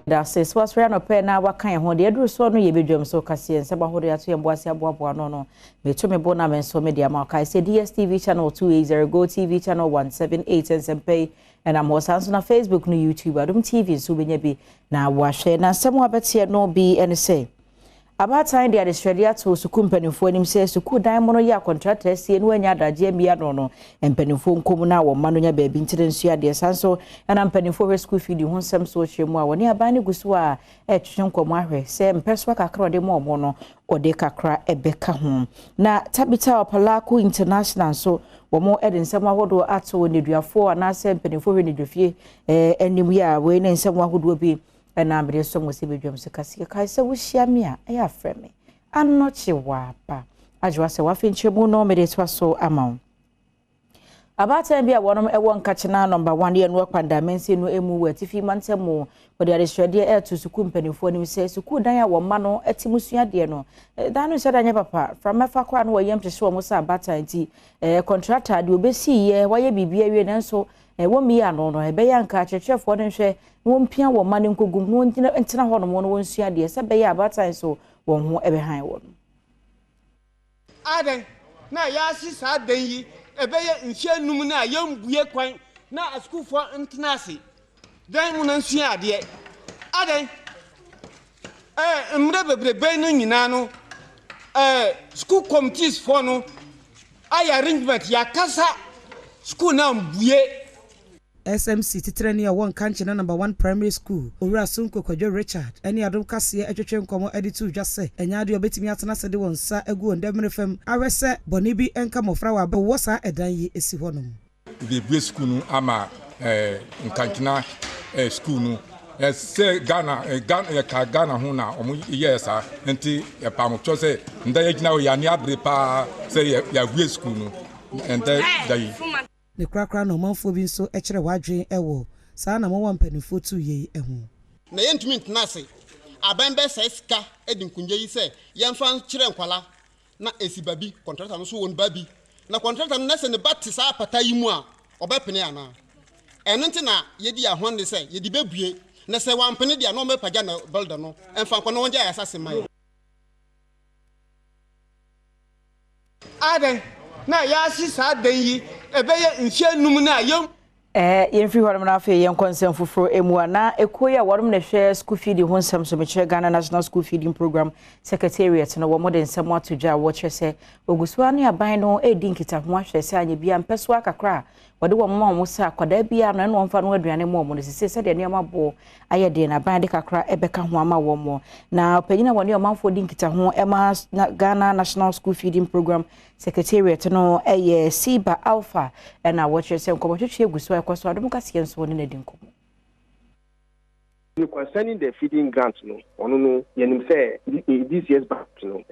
Da ase so asɔre anɔpɛ na waka yɛn ho deɛ aduru soɔ no. Yɛbɛdwam so kaseɛ nsɛm ahodoɔ ato yɛn boase aboaboa no. Meto me bo na me nso mede ama ɔkae sɛ DSTV channel 280, Go TV channel 178, nsɛmpɛ yi ɛnam hɔ saa nso na Facebook no, YouTube, Adom TV nso wobɛnya bi na wahwɛ. Na nsɛm a bɛteɛ no bi ɛne sɛ abaatan de adesrɛde ato sukuu mpanimfoɔ anim sɛ sukuu dan mu no yɛ akɔntrata asie no anya adagye mmea no, mpanimfoɔ nkɔm na wɔn mma no nya baabi ntene nso adeɛ. Saa nso ɛna mpanimfoɔ hwɛ sukuu feeding ho nsɛm so kyerɛ mu a wɔne aban no gu so a ɛtwetwe nkɔmmɔ ahwɛ sɛ mpɛ so kakra ɔde ma ɔmo no, ɔde kakra ɛbɛka ho. Na Tabitha Ɔpalako International nso wɔn de nsɛm ahodoɔ ato nneduafoɔ anaasɛ mpanimfoɔ hwɛ nneduafie anim yi a wei ne nsɛm ahodoɔ bi ɛna mede sɔ mo sɛ bɛdwam so kaseɛ. Kae sɛ wohyia me a, ɛyɛ afrɛ me Anɔkye Waaba Agyewa sɛ wafe nkyerɛmu no mede toa so ama wo. Abaatan bi a wɔnom ɛwɔ Nkakyena Number 1 yɛ no akwandamansi no emu wɔ Atifi Mantam mu, wɔde adesrɛdeɛ ɛreto sukuu mpanimfoɔ anim sɛ sukuu dan a wɔn mma no te mu sua adeɛ no, dan no nhyɛ da nyɛ papa. Framɛfa koraa no wɔyam hyehyɛ wɔn sɛ abaatan nti contractor deɛ obɛsi yɛ wayɛ biribi awie, nanso wɔn mmie ano no, ɛbɛyɛ anka akyerɛkyerɛfoɔ no nhwɛ na wɔmpia wɔn mma no nkɔgum na wɔngyina ntena hɔnom na wɔnsua adeɛ sɛ ɛbɛyɛ abaatan so wɔn ho ɛbɛhan wɔn. Adɛn na yɛasi saa dan yi ɛbɛyɛ mfeɛ 5 no a yɛmbue kwan na asukuufoɔ ntena ase dan mu na nsua adeɛ? Adɛn? Mmerɛ bebrebe no nyinaa no, school committees foɔ no ayɛ arrangement, yɛakasa school na mbue. SMC titenani a ɔwɔ Nkankyena Number 1 Primary School, Owura Sonko Kwadwo Richard, ne Adom Kaseɛ atwetwe nkɔmmɔ de to dwa sɛ ɛnyɛ adeɛ a ɔbɛtumi atena ase de wɔn nsa agu wɔn dɛmmerɛ fam ahwɛ sɛ bɔne bi nka mmɔfra wɔ abɛwɔ saa ɛdan yi si hɔnom. Bebue sukuu no ama Nkankyena sukuu no sɛ Ghana Ghana yɛka Ghana ho na ɔmo yɛɛ saa, nti yɛpa mo kyɛw sɛ nda yɛgyina hɔ, yɛani abere paa sɛ yɛabue sukuu no ɛndɛ da yi. Ne korakora na ɔmanfoɔ bi nso kyerɛ w'adwene wɔ saa na mowɔ mpanimfoɔ tu yei ho. Na yɛntumi ntena ase aban bɛsɛe sika de nkonnwa yi sɛ yɛmfa nkyerɛ nkwala na esi baabi. Contractor no nso wɔ ne ba bi na contractor no na sɛ ne ba te saa apata yi mu a, ɔbɛpene anaa? Ɛno nti na yɛdi ahɔn de sɛ yɛde bɛbue, na sɛ wampene deɛ na ɔmɛpagya na builder no ɛmfa nkɔ na wɔngya yɛ asase ma yɛ. Adɛn na yɛasi saa dan yi ɛbɛyɛ mfeɛ 5 no a yɛn Yɛmfiri hɔnom no, afei yɛnkɔ nsɛm foforɔ mu a na ekuo yi a wɔnom na hwɛ school feeding ho nsɛm so, mekyerɛ Ghana National School Feeding Program Secretariat no, wɔn de nsɛm ato dwa a wɔkyerɛ sɛ ogu so ne aban no redi nkitaho ahwɛ sɛ anyɛ bia mpɛ so akakra a wɔde wɔn ma wɔn sɛ akwadaa biara no ɛna wɔmfa no aduane mu wɔn no sisi sɛdeɛ nneɛma boɔ ayɛ deɛ na aban de kakra ɛbɛka ho ama wɔn. Na ɔpanyin a wɔne ɔmanfoɔ di nkitaho ɛma Ghana National School Feeding Program Secretariat no ɛyɛ Siba Alpha, ɛna wɔkyerɛ sɛ nkɔmmɔtwetwe egu so a ɛkɔ so. Adom Kaseɛ nso wɔne n'adi nkɔmmɔ. Concerning the feeding grant no, ɔno no yɛnim sɛ this year's budget no,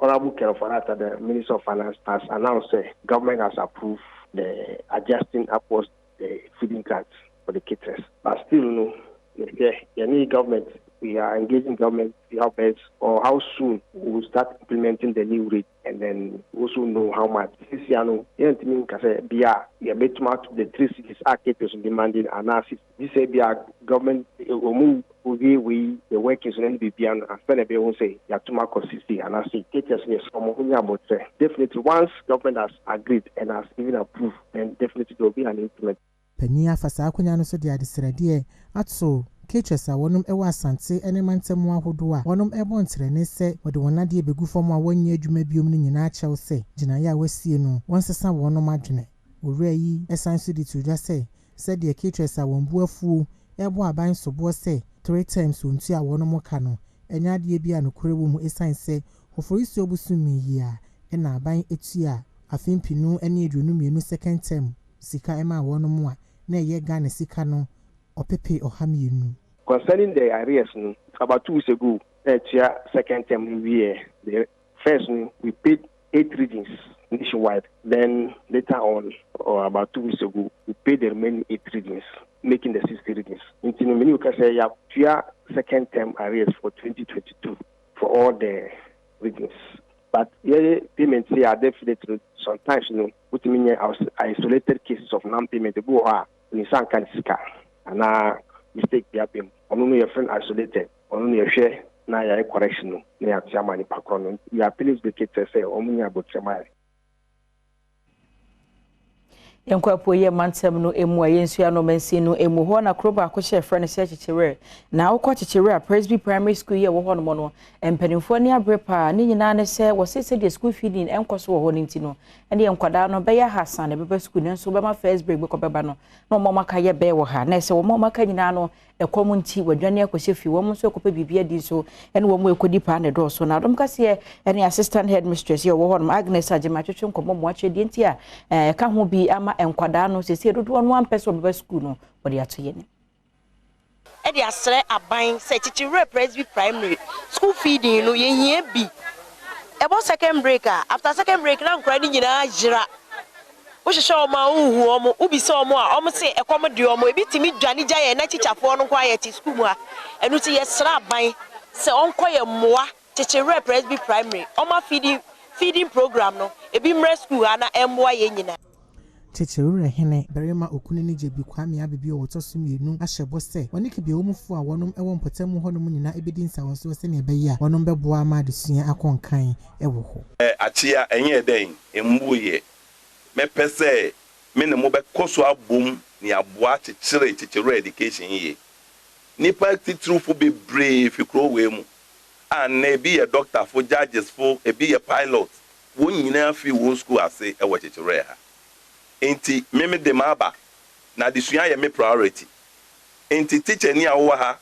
Honourable Ken Ofori-Atta, the Minister of Finance, has announced say government has approved the adjusting upwards the feeding grant for the caterers, but still no, yɛhwɛ yɛne government, we are engaging government to how best or how soon we will start implementing the new rate and then also know how much. Sisi ano yɛntumi nka sɛ bia yɛbɛtumi ato the 3 cedis a caterers demanding anaasɛ gye sɛ bia government ɔmu owie wei the workings no ne biribia no afɛ na ɛbɛyɛ ho sɛ yɛatom akɔ 60 anaasɛ caterers no yɛsɛ ɔmo ho nyɛ abɔtrɛ. Definitely, once government has agreed and has even approved, then definitely there will be an implement. Panyin afa saa akonnwa no so de adesrɛdeɛ ato caterers a wɔnom wɔ Asante ne mantam ahodoɔ a wɔnom bɔ ntrɛne sɛ wɔde wɔn adeɛ bɛgu fam a wɔnyɛ adwuma biom no nyinaa kyɛw sɛ gyinaeɛ a wɔasie no, wɔnsesa wɔnom adwene. Owura yi san so de to dwa sɛ sɛdeɛ caterers a wɔn bo afuo ɛbɔ aban soboɔ sɛ three terms wɔntua a wɔnom ka no, ɛnyɛ adeɛ bi a nokorɛ wɔ mu, ɛsiane sɛ Oforisuo bosome yi a ɛna aban etua afe 2022 second term sika ɛma wɔnom a na ɛyɛ Ghana sika no 200,200. Concerning the arrears no, about 2 weeks ago na second term no wie. The first no, we paid eight regions nationwide. Then later on, or about 2 weeks ago, we paid the remaining eight regions, making the 60 regions. Nti no, many can say yɛatua second term arrears for 2022 for all the regions. But yeah, payment say are definitely sometimes wotumi nyɛ isolated cases of non-payment. Ebi wɔ hɔ a ne nsa nka ne sika anaa. mistake bi aba mu. Ɔno no yɛfrɛ no isolated. Ɔno no yɛhwɛ na yɛayɛ correction no na yɛate ama nipa korɔ no. We are appealing to the caterers sɛ wɔn nyɛ abotire ma yɛn. Yɛnkɔ apueeɛ mantam no mu a yɛnsua no mansin no mu hɔ na kuro baako hyɛ frɛ no sɛ Kyekyerɛ. Na wokɔ Kyekyerɛ a Presby Primary School yi a ɛwɔ hɔnom no, mpanimfoɔ ani abere paa. Ne nyinaa ne sɛ wɔse sɛdeɛ school feeding ɛnkɔ so wɔ hɔ no nti no, ɛneɛ nkwadaa no bɛyɛ ahasa na ɛbɛba school nanso wɔbɛma first break bɛkɔ bɛba no na wɔn a wɔaka yɛ bɛyɛ wɔ ha. Na ɛsɛ wɔn a wɔaka nyinaa no Ɛkɔm nti, wɔadwane akɔhyɛ fie, wɔn nso rekɔpɛ biribi adi nso ne wɔn rekɔdi paa na ɛdɔɔso. Na Adom Kaseɛ ne Assistant Headmistress yi a ɔwɔ hɔnom, Agnes Agyemang atwetwe nkɔmmɔ mu akyerɛ deɛ nti a ɛka ho bi ama nkwadaa no seesei dodoɔ no ara mpɛ sɛ wɔbɛba sukuu no, wɔde ato yɛn anim. De asrɛ aban sɛ Kyekyewerɛ Presby Primary school feeding no yɛhia bi. Ɛbɔ second break a, after second break na nkwadaa no nyinaa yera. Wohwehwɛ wɔn a wonhu wɔn, wobisa wɔn a, wɔn se ɛkɔm de wɔn, ebi tumi dwane gya yɛn na tikyafoɔ no nko ara yɛte sukuu mu ha. Ɛno nti yɛsrɛ aban sɛ ɔnkɔ yɛn mmoa, Kyekyewerɛ Presby Primary, ɔma feeding feeding program no ebi mmra sukuu ha na ɛmmoa yɛn nyinaa. Kyekyewerɛ hene barima Okunini Gyebi Kwame Abebi a ɔtɔ so mmienu ahyɛ bɔ sɛ ɔne Kibiawomfoɔ a wɔnom wɔ mpɔtam hɔnom nyinaa bɛdi nsawɔsoɔ sɛnea ɛbɛyɛ a wɔnom bɛboa ama adesua akɔ nkan wɔ hɔ. Akyea, ɛnyɛɛ dɛn? Mmueɛ. Mɛpɛ sɛ me ne mo bɛkɔ so abom na yɛaboa akyekyere Kyekyerɛ Education yiye. Nnipa atitiriwfo bebree fi kurow wei mu a nnɛ ebi yɛ dɔktafo, judgesfo, ebi yɛ pilots, wɔn nyinaa fii wɔn sukuu ase wɔ Kyekyerɛ ha. Enti me me de maba, na adesua yɛ me priority. Enti tikyani a wowɔ ha,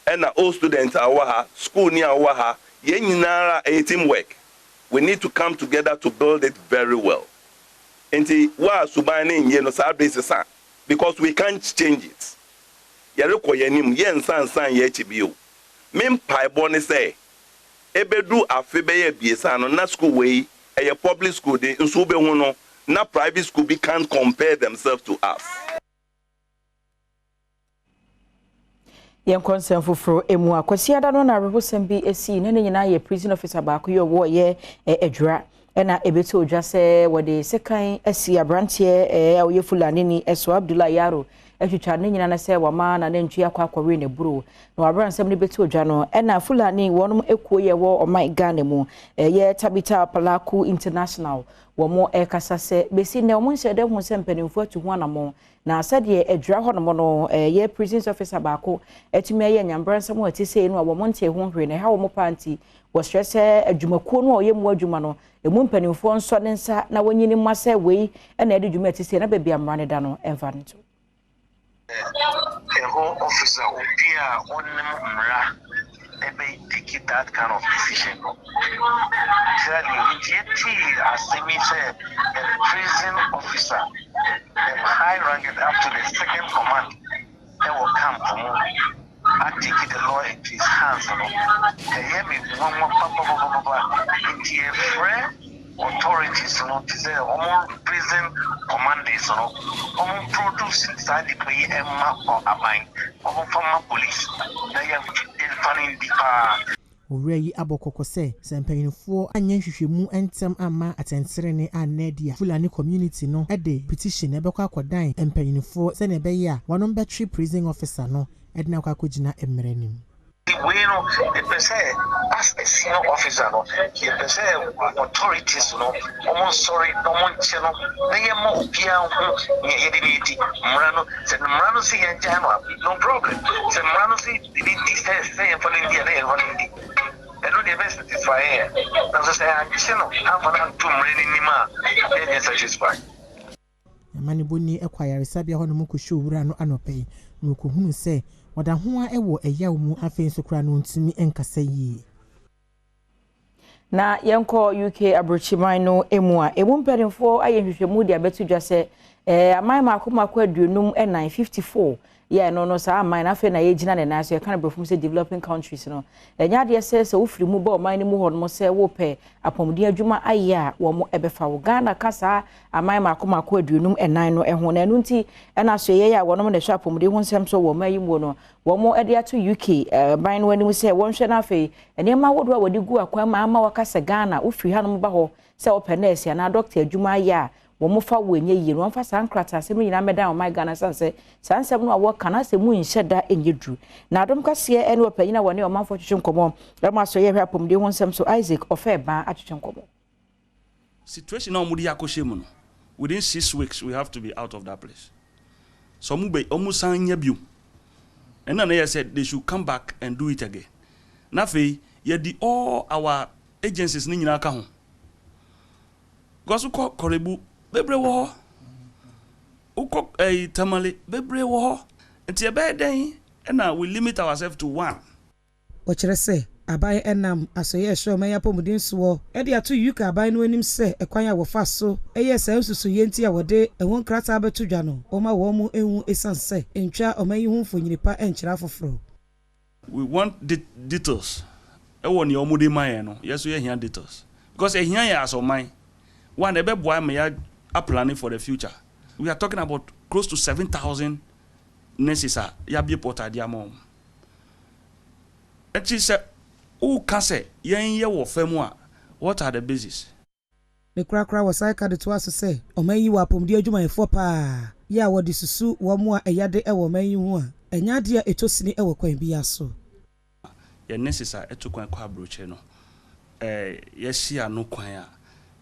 ɛna old student a wowɔ ha, sukuuni a wowɔ ha, yɛn nyinaa ara ɛyɛ team work. We need to come together to build it very well. Nti wo a suban no nnye no saa bere sesa because we can't change it. Yɛrekɔ yɛn anim, yɛnsan nsan yɛn akyi bio. Me mpaebɔ ne sɛ ɛbɛdu afe bɛyɛ abiɛsa no na school wei ɛyɛ public school de nso wobɛhu no na private school bi can't compare themselves to us. Yɛnkɔ nsɛm foforo mu a, Kwasiada no na awerɛhosɛm bi sii na ne nyinaa yɛ prison officer baako yi ɔwɔ yɛ adwira ɛna ɛbɛtɔ odwa sɛ wɔde sekan asi aberanteɛ a ɔyɛ Fulani ni ɛso Abdullah Yaro atwitwa ne nyinaa no sɛ wama n'anantwi akɔ akɔwe n'aburo na wɔabrɛ nsɛm no bɛtɔ odwa no ɛna Fulani wɔnom ekuo yɛ wɔ ɔman Ghana mu ɛyɛ Tabita Palaku International wɔn ɛkasa sɛ bɛsi nnɛ wɔn nhyɛ dɛ ho sɛ mpanimfoɔ atu ho anamɔn Na sɛdeɛ adwira hɔnom no yɛ prisons officer baako atumi ayɛ nyambransɛm a ɛte sei no a wɔn ntee ho hwee na ɛha wɔn paa nti, wɔsrɛ sɛ adwumakuo no a ɔyɛ mu adwuma no ɛmu mpanimfoɔ nsɔ ne nsa na wɔnyini mma sɛ wei na ɛde dwuma a ɛte sei na baabi a mmara no da no ɛmfa no nto. Ɛhɔ officer obi a ɔnim mmara ɛbɛ take that kind of decision no. Exactly nti yɛtee asɛm yi sɛ a prison officer a high ranking up to the second command ɛwɔ camp mu atake the law into his hands no ɛyɛ me nwanwa papapapapa nti yɛfrɛ authorities no te sɛ wɔn prison commanders no wɔn produce saa nipa yi mma aban wɔn fa mma police na yɛn fa no ndi paa. Owura yi abɔ kɔkɔ sɛ, sɛ mpanyinfoɔ anyɛ nhwehwɛmu ntɛm amma atɛntenenee anna adi a, Fulani community no de petition bɛkɔ akɔdan mpanyinfoɔ sɛnea ɛbɛyɛ a wɔnom bɛtwe prison officer no de no akɔ akɔgyina mmara anim. Wei no yɛpɛ sɛ as a senior officer no yɛpɛ sɛ authorities no wɔn nsɔre na wɔn nkyɛ no na yɛma obiara ho nea yɛde no adi mmara no sɛ mmara no sɛ yɛngyae no a no problem sɛ mmara no sɛ yɛde di sɛ sɛ yɛmfa no ndi a na yɛmfa no ndi ɛno deɛ ɛbɛ satisfy yɛn nanso sɛ yɛankye no amfa no anto mmara no anim a yɛnyɛ satisfy. Amanebɔni kɔ ayaresabea hɔnom kɔhwɛ owura no anɔpa yi, na ɔkɔhunuu sɛ ɔda ho ara wɔ ɛyaw mu, afei nso koraa no ɔntumi nkasa yie. Na yɛnkɔ UK aburokyiman no mu a, emu mpanimfoɔ ayɛ nhwehwɛmu de abɛto dwa sɛ eh, aman mmaako mmaako 54, 54, yɛ ɛno no saa aman no afei na yɛgyina ne nan so, yɛka no borɔfo mu sɛ developing countries no. Ɛnyɛ adeɛ sɛ sɛ wofiri mu ba ɔman no mu hɔ nom sɛ wopɛ apɔmuden adwuma ayɛ a wɔn ɛbɛfa wo. Ghana ka saa aman mmaako mmaako 54 no ho, na ɛno nti ɛna asoɛyɛ a wɔnom na ɛhwɛ apɔmuden ho nsɛm so wɔ ɔman yi mu no wɔn de ato UK ban no anim sɛ wɔnhwɛ no afei nneɛma ahodoɔ a wɔde gu akwan mu ama wɔaka sɛ Ghana wofiri hanom ba hɔ sɛ wopɛ nɛɛse anaa dɔkta adwuma ayɛ a Wɔfa wo ɛnyɛ yie no, wɔmfa saa nkrataasɛm no nyinaa mmɛdan ɔman Ghana ɛsiane sɛ saa nsɛm no a wɔka no asɛ mu nhyɛ da nyɛ duru. Na Adom Kaseɛ ne ɔpanyin a wɔne ɔmanfoɔ twetwe nkɔmmɔ ma asɔeɛ hwɛ apɔmuden ho nsɛm so Isaac Ɔfɛɛbaa atwetwe nkɔmmɔ. Situation a wɔde yɛ akɔhyɛ mu no, within 6 weeks we have to be out of that place. So wɔn bɛ wɔn san nya bio. Ɛna na yɛ sɛ they should come back and do it again. Na afei yɛde all our agencies ne nyinaa ka ho. Because wokɔ Korle Bu bebree wɔ hɔ. Wokɔ Tamale bebree wɔ hɔ. Nti ɛbɛyɛ dɛn ɛna we limit ourselves to one? Wɔkyerɛ sɛ aban nam asɔeɛ ɛhyɛ ɔman yi apɔmuden soɔ de ato UK aban no anim sɛ ɛkwan a wɔfa so ɛyɛ saa nsusuyɛ nti a wɔde ɛho nkrataa bɛto dwa no, wɔma wɔn mu ehu esiane sɛ ntwa ɔman yi ho mfonyini pa nkyerɛ afoforɔ. We want the details ɛwɔ nea wɔn de ma yɛn no. Yɛ so yɛhia details because ɛhia yɛ as ɔman. One, ɛbɛboa ma yɛ planning for the future. We are talking about close to 7,000 nurses a yɛabie portal de ama wɔn. Ɛnti sɛ woka sɛ yɛn yɛ wɔ fam a, what are the basis? Ne korakora wɔ san ka de toa so sɛ ɔman yi wɔ apɔmuden adwumayɛfoɔ paa yɛ a wɔde susu wɔn mu a ɛyade wɔ ɔman yi ho a, ɛnyɛ adeɛ a ɛtɔ sini wɔ kwan bi so. Yɛn nurses a ɛto kwan kɔ aburokyire no, yɛsi ano kwan a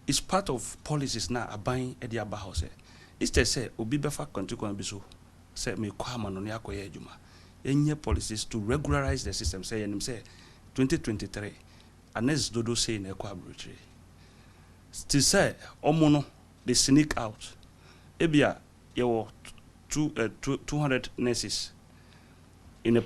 it's part of policies na aban de aba hɔ sɛ instead sɛ obi bɛfa kwantu kwan bi so sɛ mekɔ ama no ne akɔyɛ adwuma, yɛnyɛ policies to regularize the system sɛ yɛnim sɛ 2023 a nurses dodo sei na ɛkɔ aburokyire te sɛ ɔmo no they sneak out. Ebia yɛwɔ 200 nurses in a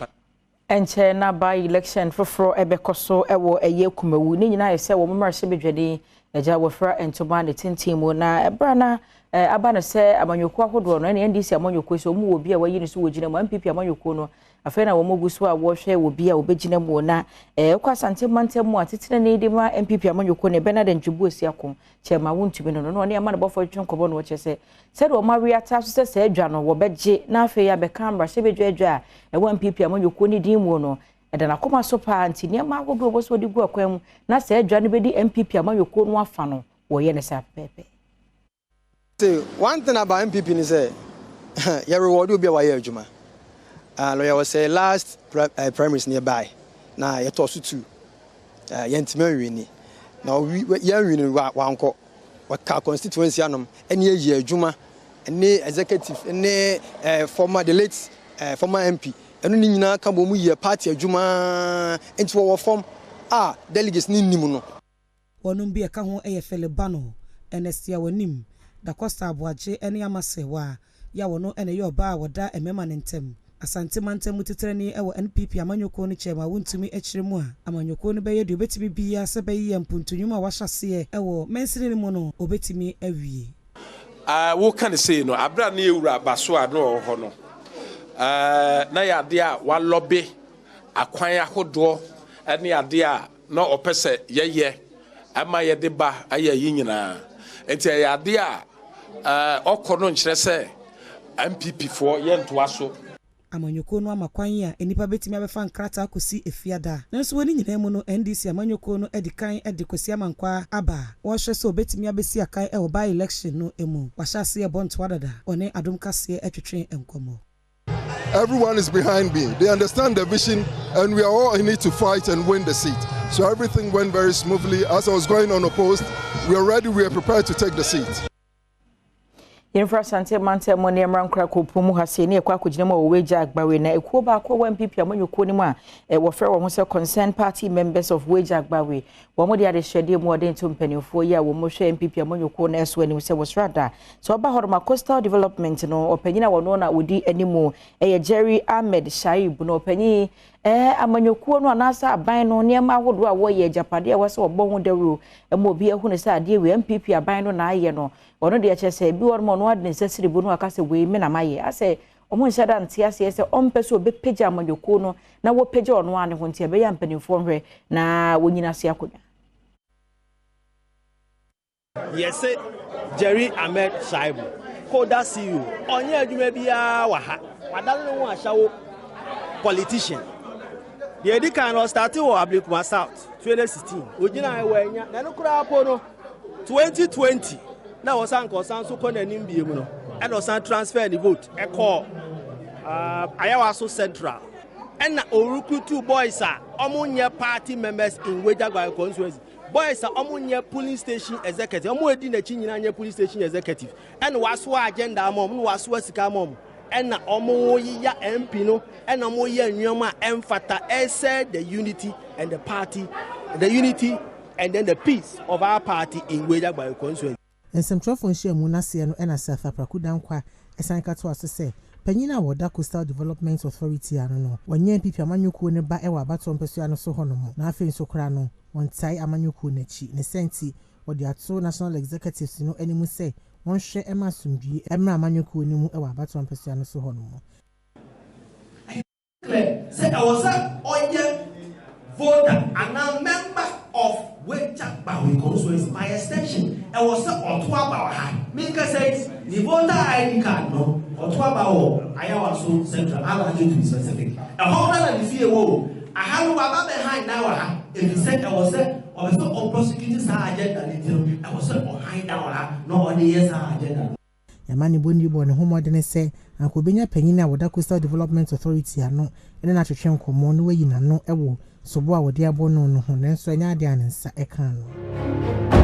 Ɛnkyɛn na by election foforɔ ɛbɛkɔ so ɛwɔ ɛyɛ Kumawu. Ne nyinaa yɛ sɛ wɔn mmarahyɛbadwani agya wɔfra ntoma ne tenten mu na ɛberɛ na aba no sɛ amanyɔkuo ahodoɔ no ɛne NDC amanyɔkuo so wɔn wɔ bi a wɔayi ne so wɔ gyina mu, NPP amanyɔkuo no afei na wɔn gu so a wɔrehwɛ wɔ bi a wɔbɛgyina mu. Na ɛkɔ Asante mantam mu a, titire ne de ma NPP amanyɔkuo no, Bernard Ntwibu Asiako kyɛma Wontumi no, ɔne ama ne bɔfo twetwe nkɔmmɔ no, wɔkyerɛ sɛ sɛdeɛ wɔn awe ata so sɛ saa adwa no wɔbɛgye na afei abɛka mmarahyɛbadwa adwa a ɛwɔ NPP amanyɔkuo ne din mu no, ɛda n'akoma so paa. Nti nneɛma ahodoɔ wɔ so wɔde gu akwan mu na saa adwa no bɛdi NPP amanyɔkuo no afa no, wɔyɛ ne saa pɛpɛɛpɛ. See, one thing about NPP ni sɛ yɛ reward obi a wayɛ adwuma. Lawyer wɔ sɛ last primaries ne yɛbae na yɛtɔ so two, yɛntumi anwie ni na yɛnwie no wankɔ wɔka constituency anom ɛne yɛyɛ adwuma ne executive ne former, the late former MP ɛno ne nyinaa ka bɔ mu yɛ party adwuma, nti wɔwɔ fam a delegates ne nim no. Wɔnom bi ɛka ho yɛ Philip Bano, Ernest Yawanim, Dacosta Aboagye ne Amasewa yɛ a wɔno na ɛyɛ ɔbaa a wɔda mmarima no ntam. Asante mantam mu titenani wɔ NPP amanyɔkuo no, kyerɛ ma Wontumi akyerɛ mu a, amanyɔkuo no bɛyɛ deɛ obɛtumi biara sɛ bɛyɛ mpuntunwuma a wahyɛ aseɛ wɔ mansini no mu no, obɛtumi awie. Woka ne sei no, aberɛ a ne yɛwura ba so a na ɔwɔ hɔ no, na yɛ adeɛ a walɔbe akwan ahodoɔ ne adeɛ a na ɔpɛ sɛ yɛyɛ ɛma yɛde ba ayɛ yi nyinaa. Nti ɛyɛ adeɛ a ɔkɔ no nkyerɛ sɛ NPP foɔ yɛntoa so. Amanyɔkuo no ama kwan a nnipa bɛtumi abɛfa nkrataa kɔsi Efiada, nanso wɔ ne nyinaa mu no, NDC amanyɔkuo no adi kan de Kwasi Amankwa aba a wɔrehwɛ sɛ obɛtumi abɛsi akan wɔ by election no mu. Wahyɛ aseɛ bɔ ntoa dada, ɔne Adom Kaseɛ atwetwe nkɔmmɔ. Everyone is behind me. They understand the vision, and we are all in it to fight and win the seat. So everything went very smoothly. As I was going unopposed, we are ready, we are prepared to take the seat. Yɛmfra Asante mantam mu nneɛma nkora kɔpɔ mu ha sei ne yɛkɔ akɔgyina mu a wɔwɔ Agya Agbawe. Na ekuo baako a wɔ NPP amanyɔkuo no mu a wɔfrɛ wɔn ho sɛ Concerned Party Members of Weija Agbawe, wɔn de adehyɛdeɛ mu wɔde nto mpanimfoɔ yi a wɔn hwɛ NPP amanyɔkuo no ɛso anim sɛ wɔsoro ada sɛ ɔba hɔ nom a Coastal Development no ɔpanyin a wɔno na wɔdi anim ɛyɛ Jerry Ahmed Shaib. No ɔpanyin amanyɔkuo no anaasɛ aban no nneɛma ahodoɔ a wɔyɛ, agyapadeɛ a wɔsɛ wɔbɔ ho dawuro ɛma obi ahunu sɛ adeɛ wei NPP aban no na ayɛ no, ɔno deɛ kyerɛ sɛ ebi wɔ nom ɔno ade ne nsa siri bu no aka sɛ wei me na mayɛ, asɛ ɔmo nhyɛ da nte aseɛ sɛ ɔmpɛ sɛ ɔbɛpagya amanyɔkuo no na wɔpagya ɔno ara ne ho. Nti ɛbɛyɛ mpanimfoɔ nhwɛ na wɔnyina ase akonnwa. Yɛsɛ Jerry Ahmed Shaibu, Koda CEO, ɔnyɛ adwuma biara wɔ ha. Wadane ne ho ahyɛwo politician. Deɛ ɛdi kan no, ɔstarte wɔ Ablekuma South 2016, ogyina wɔ anya na ɛno koraa po no 2020. na ɛwɔ sɛ anka ɔsan so kɔ n'anim bie mu no, ɛna ɔsan transfer ne vote ɛkɔɔ Ayawaso Central. Ɛna ɔrecruit boys a ɔmo nyɛ party members in Weija Gbawe constituency, boys a ɔmo nyɛ polling station executive, ɔmo edi n'akyi nyinaa nyɛ polling station executive, ɛna wasoa agenda ama ɔmo, na wasoa sika ama ɔmo, ɛna ɔmo yiya MP no, ɛna ɔmo yɛ nneɛma a ɛmfata, ɛsɛ the unity and the party, the unity and then the peace of our party in Weija Gbawe constituency. Nsɛmtwerɛfoɔ nhyiamu n'aseɛ no, ɛna Seth Apraku Dankwa ɛsan ka toa so sɛ panyin a wɔda Coastal Development Authority ano no, wɔnyɛ NPP amanyɔkuo no ba ɛwɔ abatoɔ mpɛsua no so hɔnom, na afei nso koraa no, wɔntae amanyɔkuo n'akyi ne sɛnti wɔde ato national executives no anim sɛ wɔnhwɛ ɛma asomdwie ɛmmerɛ amanyɔkuo no mu ɛwɔ abatoɔ mpɛsua no so hɔnom. Clear sɛ ɛwɔ sɛ ɔyɛ voter anaa member of Weija Gbawe constituency, by extension ɛwɔ sɛ ɔto aba wɔ ha. Minka sɛ ne voter ID card no, ɔto aba wɔ Ayawaso Central, Alajo to be specific. Ɛhɔ kora na ne fie wɔ o. Aha no waba bɛ han dan wɔ ha, ebi sɛ ɛwɔ sɛ ɔbɛ sɛ ɔprosecute saa agenda ne ti no, ɛwɔ sɛ ɔhan dan wɔ ha na ɔde yɛ saa agenda no. Yɛma ne bɔnni bɔ ne ho mmɔden sɛ anka obɛnya panyin a wɔda Coastal Development Authority ano ne n'atwetwe nkɔmmɔ na wayi n'ano wɔ sobo a wɔde abɔ no no ho, nanso ɛnyɛ adeɛ a ne nsa ɛka no.